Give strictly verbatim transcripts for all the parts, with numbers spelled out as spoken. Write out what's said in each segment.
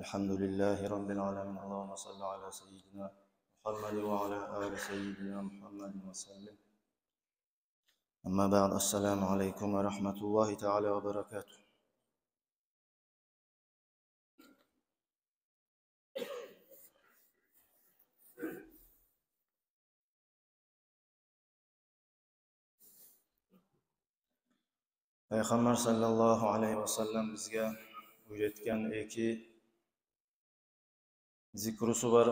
الحمد لله رب العالمين. اللهم صل على سيدنا محمد وعلى آل سيدنا محمد وسلم. أما بعد، السلام عليكم ورحمة الله تعالى وبركاته. Пайхаммар саллаллагьу алайгьи васаллам бизге уьйретген эки зикрусу бар.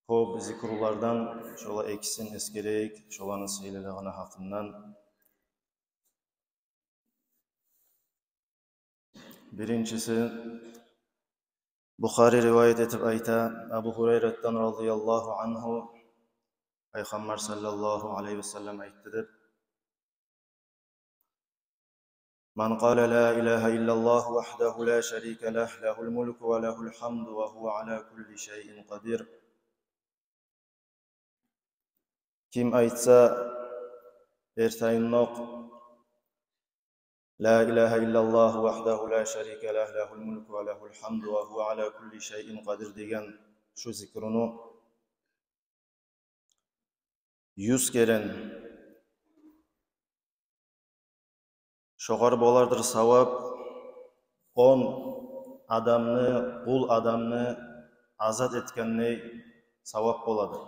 Кёп зикрулардан шола экисин эсгерейик, шоланы сыйлылыгъыны гьакъындан. Биринчиси, Бухари риваят этип айта, Абу Гьурайратдан радияллагьу ангьу, Пайхаммар саллаллагьу алайгьи васаллам айтды деп: من قال لا إله إلا الله وحده لا شريك له، له الملك وله الحمد وهو على كل شيء قدير. Ким айтса эртенокъ لا إله إلا الله وحده لا شريك له، له الملك وله الحمد وهو على كل شيء قدير деген шу зикруну юз керен, шогъар болардыр савап, он адамны, къул адамны азат этгендей савап болады.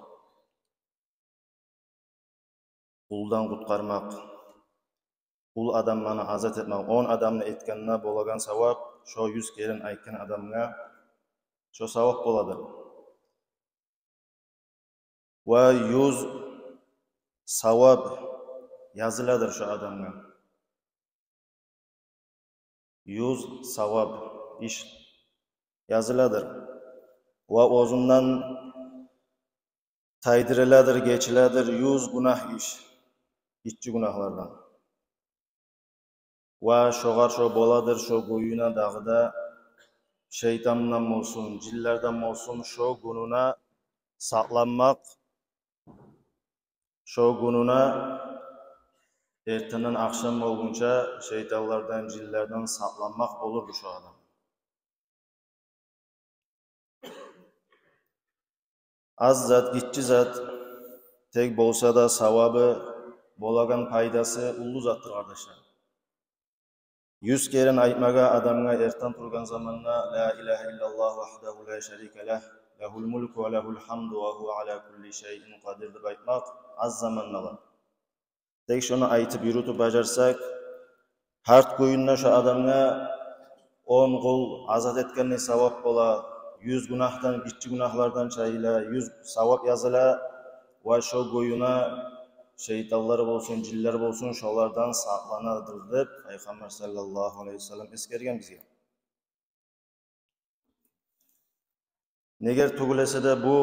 Къулдан къутгъармакъ, къул адамланы азат этмек, он адамны этгенде болагъан савап, шо юз керен айтгъан адамгъа шо савап болады. Ва юз савап языладыр шо адамгъа. Юз савап иш языладыр. Ва оьзюнден тайдырыладыр, гечиледир юз гюнагь иш, гиччи гюнагьлардан. Ва шогъар шо боладыр, шо гюнюне дагъы да шайтандан болсун, жинлерден болсун, шо гюнюне сакъланмакъ, шо гюнюне эртенден ахшам болгъунча шайтанлардан, жинлерден сакъланмакъ болурду шо адам. Аз зат, гиччи зат тек болса да, савабы, болагъан пайдасы уллу затдыр, къардашлар. Юз керен айтмагъа адамгъа эртен тургъан заманда لا إله إلا الله وحده لا شريك له، له الملك وله الحمد وهو على كل شيء قدير деп айтмакъ аз замандагъы. Тек шону айтып юрютюп бажарсакъ, гьарт гюнюнде шо адамгъа он къул азат этгендей савап бола, юз гюнагьдан, гиччи гюнагьлардан чайыла, юз савап языла, ва шо гюнюне шайтанлар болсун, жинлер болсун, шолардан сакъланадыр деп Пайхаммар саллаллагьу алайгьи васаллам эсгерген бизге. Негер тюгюл эсе де, бу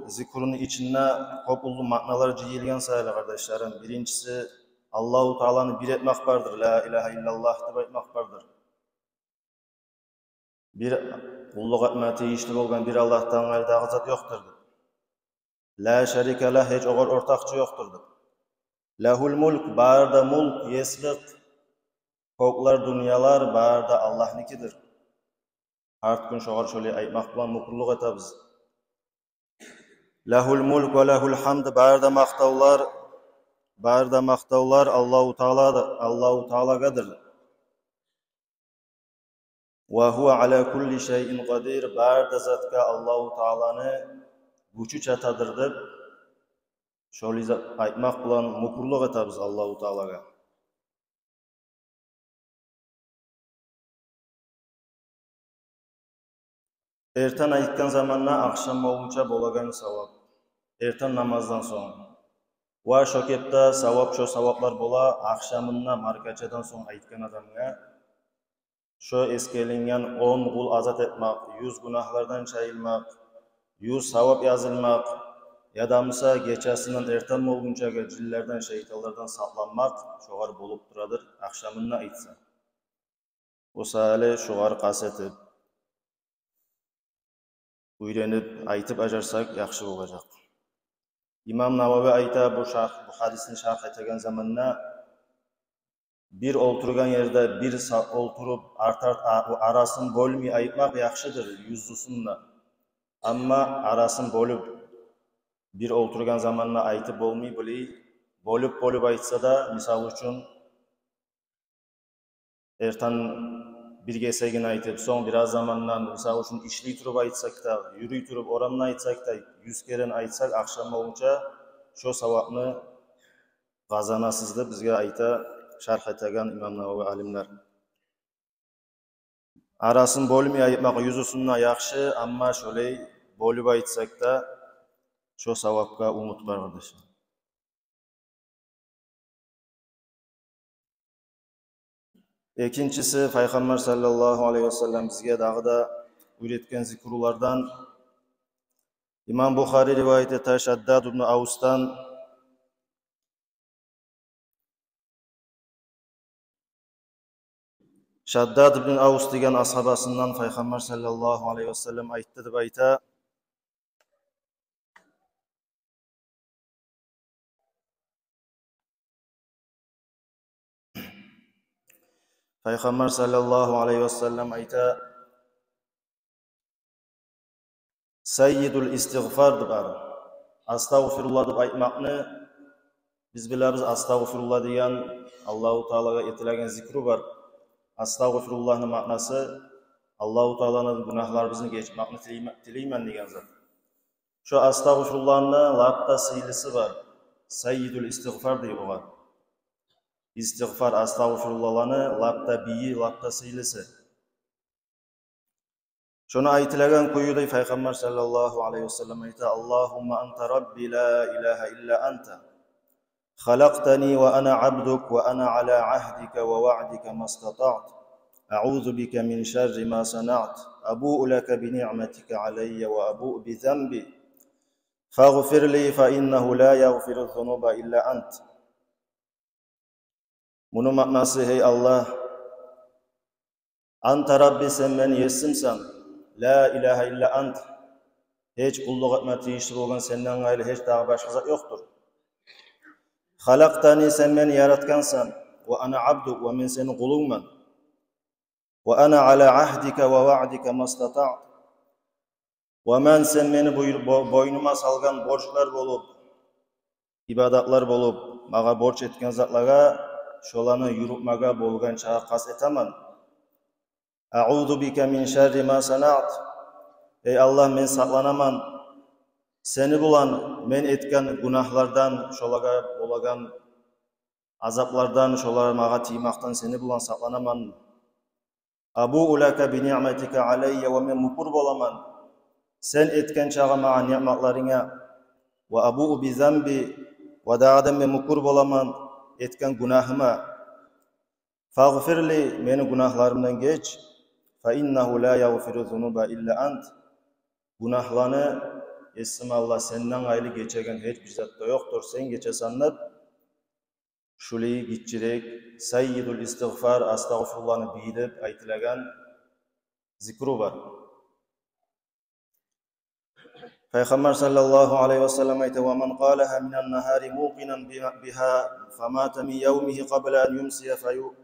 зикруну ичинде кёп уллу маъналар жыйылгъан саялы, къардашларым. Биринчиси, Аллагьу Тааланы бир этмек бардыр, لا إله إلا الله деп айтмакъ бардыр. Бир къуллукъ этме тийишли болгъан бир Аллагьдан къайры дагъы зат ёкъдур деп. لا شريك له, гьеч огъар ортакъчы ёкъдур деп. له الملك, бары да мулк, еслик, кёклер, дюньялар бары да Аллагьныкидир. Гьарт гюн шогъар шолай айтмакъ булан мукъурлукъ этебиз. له الملك وله الحمد, бары да макътавлар, бары да макътавлар Аллагьу Таала, Аллагьу Таалагъадыр. وهو على كل شيء قدير, бары да затгъа Аллагьу Тааланы гючю чатадыр деп, шолай зат айтмакъ булан мукъурлукъ этебиз Аллагьу Таалагъа. Эртен айтгъан заманда ахшам болгъунча болагъан савап. Эртен намаздан сонг. Ва шо кепде савап, шо саваплар бола ахшамында маркачадан сонг айтгъан адамгъа. Шо эсгерилген он къул азат этмек, юз гюнагьлардан чайылмакъ, юз савап язылмакъ, яда буса гечесинден эртен болгъунчагъа жинлерден, шайтанлардан сакъланмакъ шогъар болуп турадыр, ахшамында айтса. О саялы шогъар къаст этип, уьйренип, айтып бажарсакъ, яхшы болажакъ. Имам Навави айта, бу шаргь, бу гьадисни шаргь этеген заманда, бир олтургъан ерде бир са-, олтуруп, арт-, арт-, а-, арасын бёлмей айтмакъ яхшыдыр, юзюсюн де. Амма арасын бёлюп, бир олтургъан заманда айтып болмай, булай бёлюп-бёлюп айтса да, мисал учун, эртен бир гесегин айтып, сонг бираз замандан, мисал учун, ишлей туруп айтсакъ да, юрюй туруп орамда айтсакъ да, юз керен айтсакъ, ахшам болгъунча шо савапны къазанасыз деп бизге айта, шарх этеген имам Нававий алимлер. Арасын бёлмей айтмакъ юзюсюн де яхшы, амма шолай бёлюп айтсакъ да, шо савапгъа умут бар, къардашлар. Экинчиси, Пайхаммар саллаллагьу алайгьи васаллам бизге дагъы да уьйретген зикрулардан. Имам Бухари риваят эте Шаддад ибн Авсдан. Шаддад ибн Авс деген асгьабасындан Пайхаммар саллаллагьу алайгьи васаллам айтды деп айта. Пайхаммар саллаллагьу алайгьи васаллам айта: «Саййидул истигъфар» деп бар. Астагъфируллагь деп айтмакъны биз билебиз, астагъфируллагь деген Аллагьу Таалагъа этилеген зикру бар. Астагъфируллагьны маънасы Аллагьу Тааланы гюнагьларыбызны гечмекни тилейме-, тилеймен деген зат. Шо астагъфируллагьны лап да сыйлысы бар. Саййидул истигъфар дей огъар. Истигъфар, астагъфируллагьланы лап да бийи, лап да сыйлысы. Шону айтылагъан кюю де Пайхаммар саллаллагьу алайгьи васаллам айта: «Аллагьумма анта рабби ла илагьа илла анта. Халакътани ва ана абдук ва ана ала агьдика ва ваъдика мастатаът. Аъузу бика мин шарри ма санаът. Абуу лака би ниъматика алайя ва абуу би занби. Фагъфир ли фа иннагьу ла ягъфиру зунуба илла ант». Муну маънасы: «Гьей Аллагь, анта рабби, сен мени есимсен, ла илагьа илла ант, гьеч къуллукъ этме тийишли болгъан сенден къайры гьеч дагъы башгъа зат ёкъдур. Халакътани, сен мени яратгъансан, ва ана абдук, ва мен сени къулунгман. Ва ана ала агьдика ва ваъдика мастатаът. Ва мен, сен мени буйр-, бо-, бойнума салгъан борчлар болуп, ибадатлар болуп, магъа борч этген затлагъа, шоланы юрютмеге болгъанча къаст этемен. Аъузу бика мин шарри ма санаът. Гьей Аллагь, мен сакъланаман сени булан мен этген гюнагьлардан, шолагъа болагъан азаплардан, шолар магъа тиймекден сени булан сакъланаман. Абуу лака би ниъматика алайя, ва мен мюкюр боламан сен этген чакъы магъа ниъматларынга. Ва абуу би занби, ва дагъы да мен мюкюр боламан этген гюнагьыма. Фагъфир ли, мени гюнагьларымдан геч. Фа иннагьу ла ягъфиру зунуба илла ант. Гюнагьланы, есим Аллагь, сенден къайры гечеген гьеч бир зат да ёкъдур, сен гечесен», – деп, шулай гиччирек саййидул истигъфар, астагъфируллагьны бийи деп айтылагъан зикру бар. Пайхаммар саллаллагьу алайгьи васаллам айта: «Ва ман къалагьа минан нагьари мукъинан би-, бигьа, фамата мин явмигьи къабла ан юмсия, фа ю-,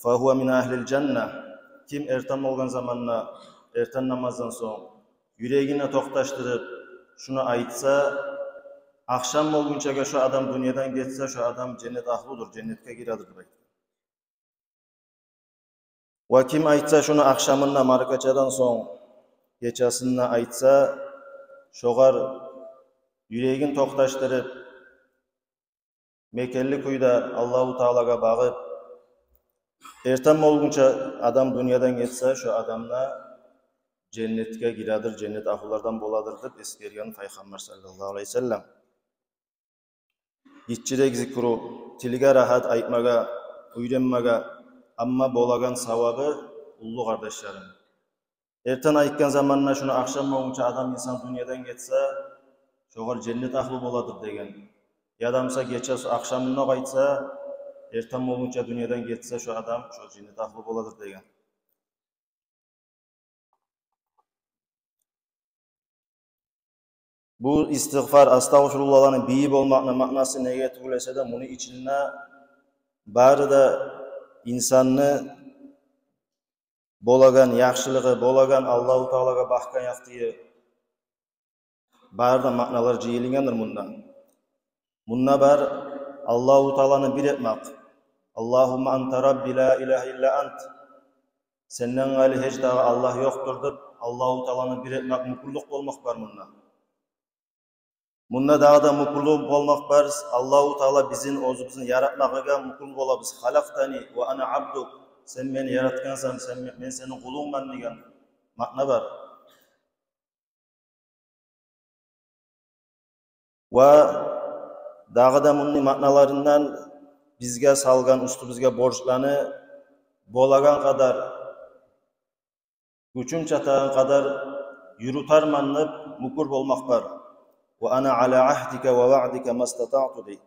фа гьува мин агьлил жанна». Ким эртен болгъан заманда, эртен намаздан сонг, юрегине токъташдырып, шуну айтса, ахшам болгъунчагъа шо адам дюньядан гетсе, шо адам женнет агьлудур, женнетге гиредир деп айтгъан. Ва ким айтса шуну ахшамында маркачадан сонг, гечесинде айтса, шогъар юрегин токъташдырып, мекенли кюйде Аллагьу Таалагъа багъып, эртен болгъунча адам дюньядан гетсе, шо адам да женнетге гиредир, женнет агьлулардан боладыр деп эсгерген Пайхаммар саллаллагьу алайгьи васаллам. Гиччирек зикру, тилге рагьат айтмагъа, уьйренмеге, амма болагъан савабы уллу, къардашларым. Эртен айтгъан заманда шуну ахшам болгъунча адам, инсан дюньядан гетсе, шогъар женнет агьлу боладыр деген. Яда буса гече ахшамында айтса, эртен болгъунча дюньядан гетсе, шо адам шо женнет агьлу боладыр деген. Бу истигъфар, астагъфируллагьланы бийи болмакъны маънасы неге тюгюл эсе де, муну ичинде бары да инсанны болагъан яхшылыгъы, болагъан Аллагьу Таалагъа бакъгъан якъдайы, бары да маъналар жыйылынгъандыр мунда. Мунда бар Аллагьу Тааланы бир этмакъ. «Аллагьумма анта рабби ла илагьа илла ант». Сенден къайры гьеч дагъы Аллагь ёкъдур деп, Аллагьу Тааланы бир этмакъ, мюкюрлюк болмакъ бар мунда. Мунда дагъы да мюкюрлюк болмакъ бар. Аллагьу Таала бизин, оьзюбюзню яратмагъа мюкюр болабыз. «Халакътани ва ана абдук». Сен мени яратгъансан, сен, мен сени къулунгман деген маъна бар. Ва дагъы да муну маъналарындан бизге салгъан уьстюбюзге борчланы болагъан къадар, гючюм чатагъан къадар юрютермен деп мюкюр болмакъ бар. «Ва ана ала агьдика ва ваъдика мастатаъту», дей.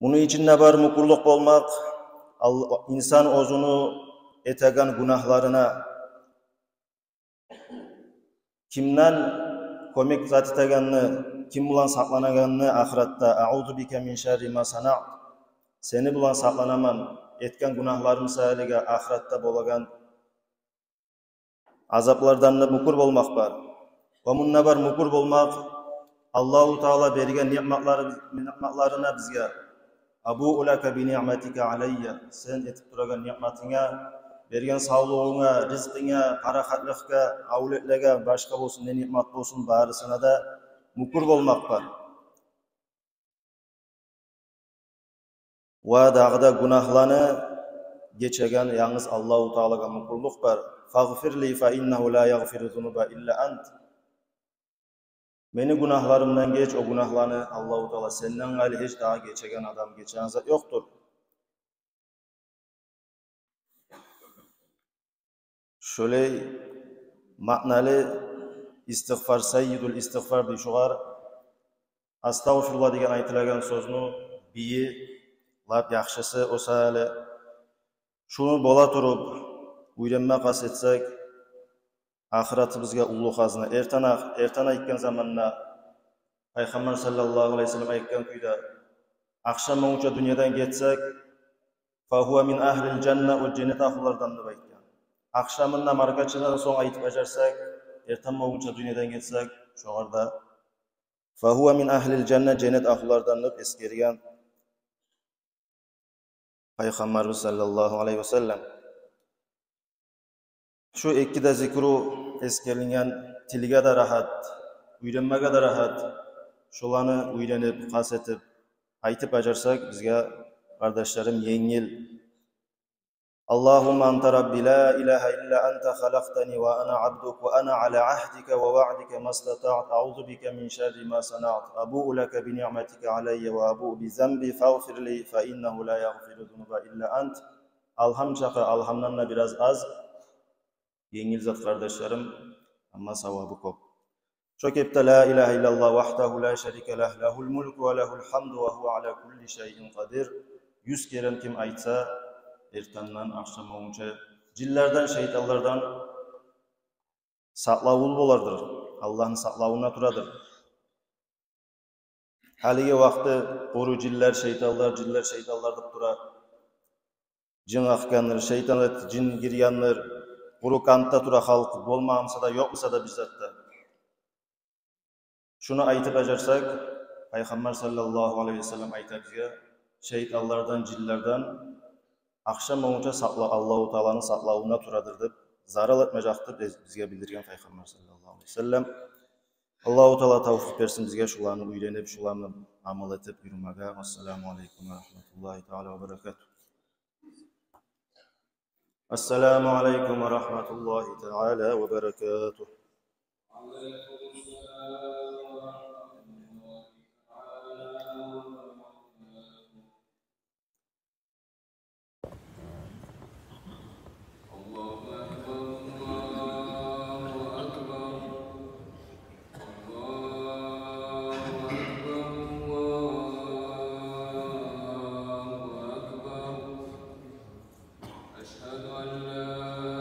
Муну ичинде бар мюкюрлюк болмакъ, ал-, инсан оьзюню этеген гюнагьларына, кимден кёмек зат этегенни, ким булан сакъланагъанны ахыратда. «Аъузу бика мин шарри ма санаът». Сени булан сакъланаман этген гюнагьларым саялыгъа ахыратда болагъан азаплардан да мюкюр болмакъ бар. Ва мунда бар мюкюр болмакъ Аллагьу Таала берген ниъматлары, ниъматларына бизге. «Абуу лака би ниъматика алайя». Сен этип турагъан ниъматынга, берген савлугъунга, ризкъынга, парахатлыкъгъа, авлетлеге, башгъа болсун, не ниъмат болсун, барысына да мюкюр болмакъ бар. Ва дагъы да гюнагьланы гечеген янгыз Аллагьу Таалагъа мюкюрлюк бар. «Фагъфир ли, фа иннагьу ла ягъфиру зунуба илла ант». Мени гюнагьларымдан геч о гюнагьланы, Аллагьу Таала, сенден къайры гьеч дагъы гечеген адам, гечеген зат ёкъдур. Шолай маъналы истигъфар, саййидул истигъфар дей шугъар. Астагъфируллагь деген айтылагъан сёзню бийи, лап яхшысы о саялы. Шуну бола туруп уьйренме къаст этсек, ахыратыбызгъа уллу хазна. Эртен ах-, эртен айтгъан заманда Пайхаммар саллаллагьу алайгьи ва саллам айтгъан кюйде, ахшам болгъунча дюньядан гетсек, «фагьува мин агьлил жанна», о женнет агьлулардан деп айтгъан. Ахшамында маркачыдан сонг айтып бажарсакъ, эртен болгъунча дюньядан гетсек, шогъар да «фагьува мин агьлил жанна», женнет агьлулардан деп эсгерген Пайхаммарыбыз саллаллагьу алайгьи ва саллам. Шу эки де зикру эсгерилген, тилге де рагьат, уьйренмеге де рагьат. Шоланы уьйренип, къаст этип, айтып бажарсакъ, бизге, къардашларым, енгил. «Аллагьумма анта рабби ла илагьа илла анта, халакътани ва ана абдук, ва ана ала агьдика ва ваъдика мастатаът, аъузу бика мин шарри ма санаът, абуу лака би ниъматика алайя ва абуу би занби, фагъфир ли, фа иннагьу ла ягъфиру зунуба илла ант». Алгьам чакъы, алгьамдан да бираз аз, енгил зат, къардашларым, амма савабы кёп. Шо кепде «Ла илагьа иллаллагь вагьдагьу ла шарика лагь, лагьул мулку ва лагьул гьамду ва гьува ала кулли шайин къадир» юз керен ким айтса, эртенден ахшам болгъунча жинлерден, шайтанлардан сакълавлу болардыр, Аллагьны сакълавунда турадыр. Гьалиги вакъти къуру жинлер, шайтанлар, жинлер, шайтанлар деп тура. Жин къакъгъандыр, шайтан эт-, жин гиргендир. Къуру къантда тура халкъ, болмагъан буса да, ёкъ буса да бир зат да. Шуну айтып бажарсакъ, Пайхаммар саллаллагьу алайгьи ва саллам айта бизге, шайтанлардан, жинлерден ахшам болгъунча сакъла-, Аллагьу Тааланы сакълавунда турадыр деп, зарал этмежек деп биз-, бизге билдирген Пайхаммар саллаллагьу алайгьи ва саллам. Аллагьу Таала тавфикъ берсин бизге шуланы уьйренип, шуланы амал этип юрюмеге. Ассаламу алайкум ва рагьматуллагьи таала ва баракатугь. Ассаламу алайкум ва рагьматуллагьи таала ва баракатугь. الله أكبر، الله أكبر، الله أكبر، الله أكبر. أشهد أن لا